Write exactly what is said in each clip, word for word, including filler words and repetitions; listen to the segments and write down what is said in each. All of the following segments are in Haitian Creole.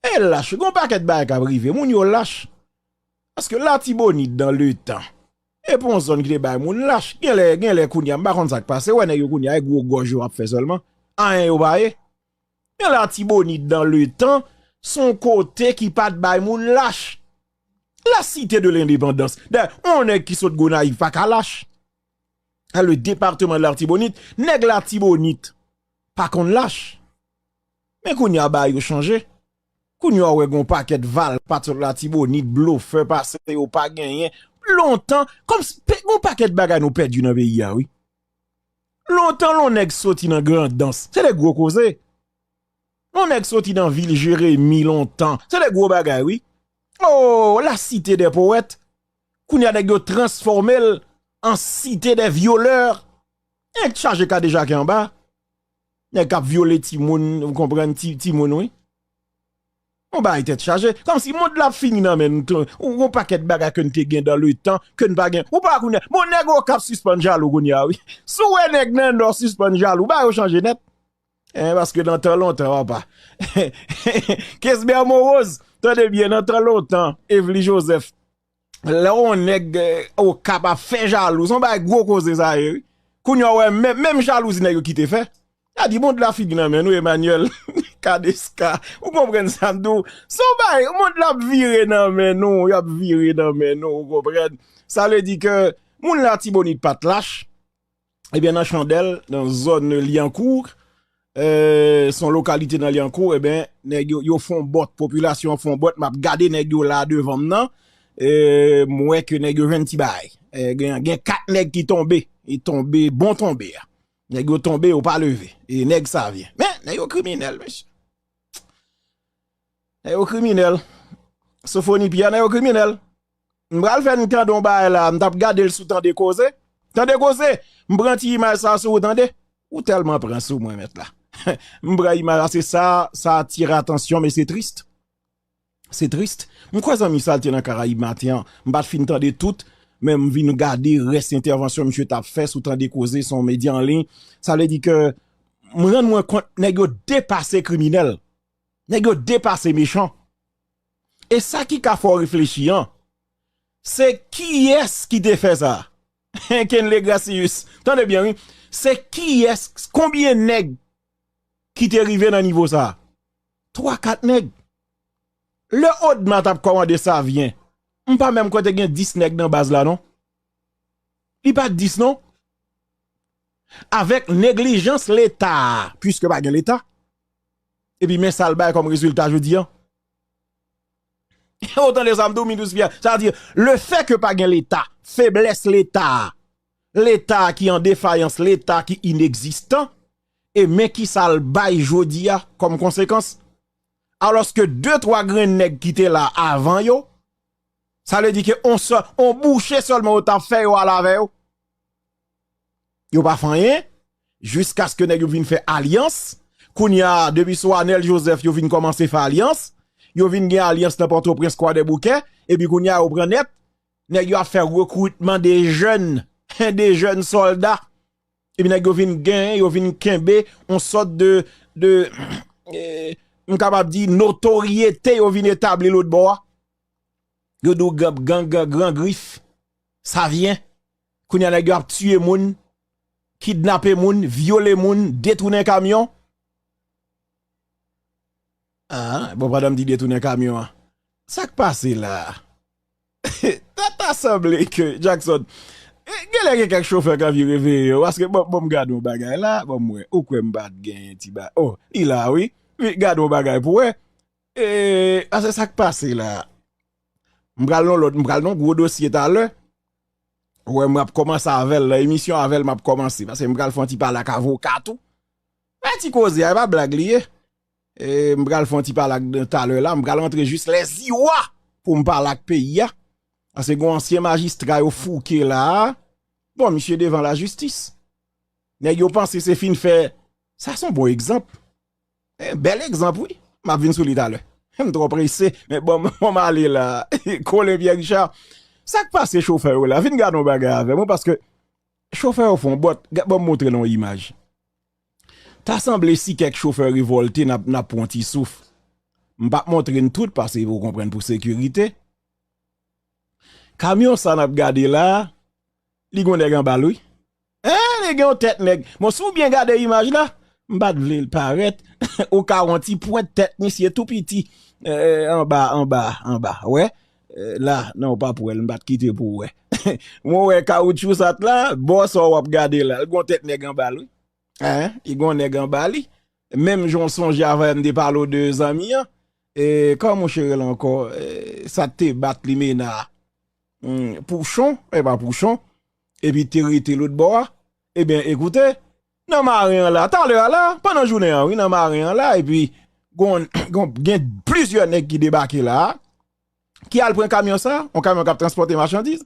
E lach, gon pakèt bagay k ap rive, moun yo lach. Paske Latibonit dan letan, e pa yon zòn ki te bay moun lach. Genlè, genlè kounye a, m pa konn sa k pase, wè nèg yo kounye a, e gwo gòj yo ap fè sèlman. Anyen yo pa ye. Men Latibonit dan letan, se yon kote ki pa t bay moun lach. La cité de l'indépendance. Dayè, yon nèg ki sot Gonayiv pa ka lach. A, le département de l'Artibonite, nèg Latibonit pa konn lach. Men kounye a, bagay yo chanje. Kounye a, w wè gon pakèt valpa t sot Latibonit, blofè pase yo pa genyen. Lontan, kòmsi, pe- gon pakèt bagay nou pèdi nan peyi a, wi. Lontan, lè yon nèg soti nan Grandans, se de gwo koze. Yon nèg soti nan vil Jeremi lontan, se de gwo bagay, wi. Oh, la cité des poètes. Kounye a, nèg yo transfòme l an cité des violeurs. Nèg chaje kadejake anba. Nèg k ap vyole timoun, ou konprann, ti, timoun, wi. Yon bagay tèt chaje. Kòmsi mond la ap fini nan men nou. Yon pakèt bagay ke n te gen dan letan, ke n pa gen. Ou pa konnen. Bon, nèg Okap sispann jalou kounye a, wi. Si w wè nèg nan Nò sispann jalou, bagay yo chanje nèt. Eh, paske nan tan lontan, papa. Kesbè Moroz, tande byen, nan tan lontan, Evely Joseph, lè yon nèg, eh, Okap ap fè jalou, se yon bagay gwo koze sa ye, wi. Kounye a, w wè, menm, menm jalouzi nèg yo kite fè. A di, mond la fini nan men nou, Emmanuel Kadeska. Ou konprann sa m di w? Se yon bagay, mond la ap vire nan men nou, y ap vire nan men nou, ou konprann? Sa vle di ke moun Latibonit pa t lach. Ebyen, nan Chandèl, nan zòn Lyankou, eh, se yon lokalite nan Lyankou, ebyen, nèg yo, yo fè yon bòt, popilasyon an fè yon bòt, m ap gade nèg yo la devan m nan, eh, m wè ke nèg yo jwenn ti bagay. Eh, gen, gen kat nèg ki tonbe, e tonbe, bon tonbe a. Nèg yo tonbe, yo pa leve. E nèg sa vyen. Men, nèg yo kriminèl, mesye. Nèg yo kriminèl. Sofoni Pyè, nèg yo kriminèl. M pral fè n tande yon bagay la. M t ap gade l sou Tande Koze. Tande Koze! M pran ti imaj sa sou ou, tande. Ou tèlman pran sou mwen, mèt la. M pran imaj la, se sa, sa atire atansyon, men se tris. Se tris. M kwè zanmi sa l te nan Karayib maten an. M pa t fin tande tout, men m vin gade rès entèvansyon misye t ap fè sou Tande Koze, se yon medya an liy. Sa vle di ke m rann mwen kont nèg yo depase kriminèl. Nèg yo depase mechan. E sa ki ka fè w reflechi an, se kiyès ki te fè sa? Kenley Gracius. Tande byen, wi. Se kiyès, konbyen nèg ki te rive nan nivo sa? Twa, kat nèg. Lè Odma t ap kòmande Savyen, m pa menm kwè te gen dis nèg nan baz la, non. Li pa t dis, non. Avèk neglijans Leta a, piske pa gen Leta. Epi men sa l bay kòm rezilta jodi a. Ou tande sa m di w, Midouz Pyè? Sa vle di, le fè ke pa gen Leta, feblès Leta a, Leta a ki an defayans, Leta ki inegzistan, e men ki sa l bay jodi a kòm konsekans. Alòske de, twa grenn nèg ki te la avan yo, sa vle di ke on sèl, on bouche sèlman yo t ap fè, yo al avè yo. Yo pa fè anyen, jiskaske nèg yo vin fè alyans. Kounye a, depi sou Anèl Jozèf, yo vin kòmanse fè alyans. Yo vin gen alyans nan Pòtoprens, Kwadèboukè. Epi kounye a, yo pran nèt. Nèg yo ap fè rekritman de jèn, de jèn sòlda. Epi nèg yo vin gen, yo vin kenbe yon sòt de, de, eh, m kapab di, notoryete yo vin etabli lòtbò a. Yo di w gang, gang, gang, Gran Grif, Savyen. Kounye a nèg yo ap tiye moun, kidnape moun, vyole moun, detounen kamyon. Ah, bon, pandan m di detounen kamyon an. Sa k pase la? Ta, ta sanble ke Jackson, eh, genlè gen kèk chofè k anvi reveye yo, paske bon, bon, m gade yon bagay la, bon, m wè, ou kwè m pa t gen ti ba, oh, li la, wi. Wi, gade yon bagay pou wè. Eh, paske sa k pase la? M pral nan lòt, m pral nan gwo dosye talè. Wè, m ap kòmanse avè l, nan emisyon avè l m ap kòmanse, paske m pral fè yon ti pale ak avoka tou. Yon ti koze a, e pa blag li ye. E m pral fè yon ti pale ak, talè la, m pral rantre jis lèziwa pou m pale ak peyi a. Paske gen yon ansyen majistra yo fouke la a. Bon, misye devan lajistis. Nèg yo panse se fin fè. Sa se yon bon egzanp. Eh, bèl egzanp, wi. M ap vin sou li talè. M twò prese, men bon, bon, m ale la. Colin Pierre Richard. Sa k pase chofè yo la? Vin gade yon bagay avè mwen, paske chofè yo fè yon bòt. Gad, ban m montre nou yon imaj. Ta sanble si kèk chofè revòlte, n ap, n ap pran yon ti souf. M p ap montre n tout, paske ou konprann pou sekirite. Kamyon sa n ap gade la, li gon nèg anba l, wi. Hein, li gen yon tèt nèg. Bon, si w byen gade imaj la, m pa t vle l parèt. Ou ka wè yon ti pwent tèt misye tou piti. Eh, anba, anba, anba. Wè? Eh, la, non, w p ap wè l, m pa t kite pou w wè. Mwen wè kawoutchou sa t la, bò sa w ap gade la, l gon tèt nèg anba l, wi. Hein? Li gon nèg anba li. Menm jan w sonje avè m te pale w de zanmi an. E, kòman w cheri l ankò? E, sa te bat limena a. Hmm, Pouchon, e pa Pouchon. Epi te rete lòt bò a. Ebyen, ekoute, nan maren an la, talè a la, pandan jounen an, wi, nan maren an la, epi gon, gon, gen plizyè nèg ki debake la, ki al pran kamyon sa, yon kamyon k ap transpòte machandiz.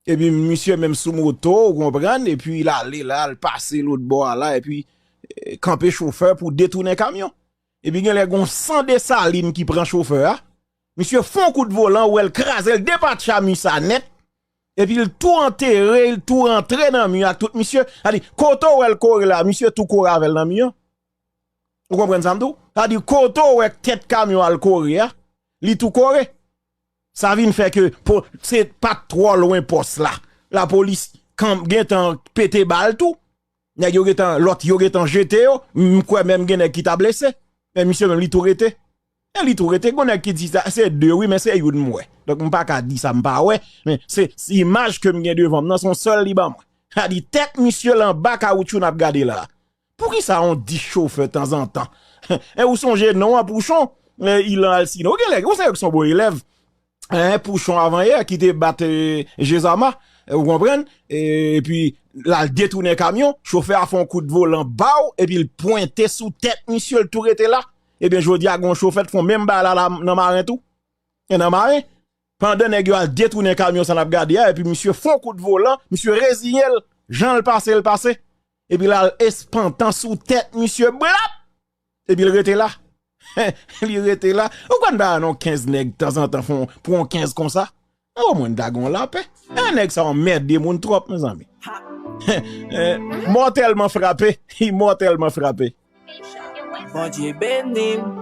Epi misye menm sou moto, ou konprann, epi l ale la, l pase lòt bò a la, epi, eh, kanpe chofè pou detounen kamyon. Epi genlè gon san Desalin ki pran chofè a. Misye fè yon kout volan, ou wè l kraze, l depatcha mi sa nèt. Epi l tou antere, l tou rantre nan mi ak tout misye. Sa di, kote w wè l kore la, misye tou kore avè l nan mi an. Ou konprann sa m di w? Sa di, kote w wè tèt kamyon al kore a, li tou kore. Sa vin fè ke po, se pa t twò lwen pòs la. Lapolis kan, gentan pete bal tou. Nèg yo gentan, lòt yo gentan jete yo. M kwè menm gen nèg ki ta blese. Men misye menm li tou rete. E li tou rete. Gon nèg ki di sa, se de wi, men se youn m wè. Donk m pa ka di sa m pa wè. Men se, se imaj ke m gen devan m nan, se yon sèl li ban mwen. Sa di tèt misye l anba kawoutchou n ap gade la. Poukisa yon dis chofè tanzantan? E ou sonje non an Pouchon, eh, Ilan Alcino. Ou gen lè, ou se yo ki son bon elèv. Hein, Pouchon avanyè ki te bat, eh, Jezama, eh, ou konprann? E, epi l al detounen kamyon, chofè a fè yon kout volan ba w, epi l pwente sou tèt misye, l tou rete la. Ebyen, jodi a, gen yon chofè k fè yon menm bagay la, la nan maren tou. E nan maren, pandan nèg yo al detounen kamyon sa n ap gade a, epi misye fè yon kout volan, misye reziyen l, jan l pase, l pase. Epi l al espantan sou tèt misye, blap! Epi l rete la. Li rete la. Ou konn pa non kenz nèg tanzantan fè yon, pran yon kenz konsa? O mwen ta gon lapè. E nèg sa anmède moun twòp, mezanmi. Eh, mòtèlman frape. Li mòtèlman frape. Bondye beni m.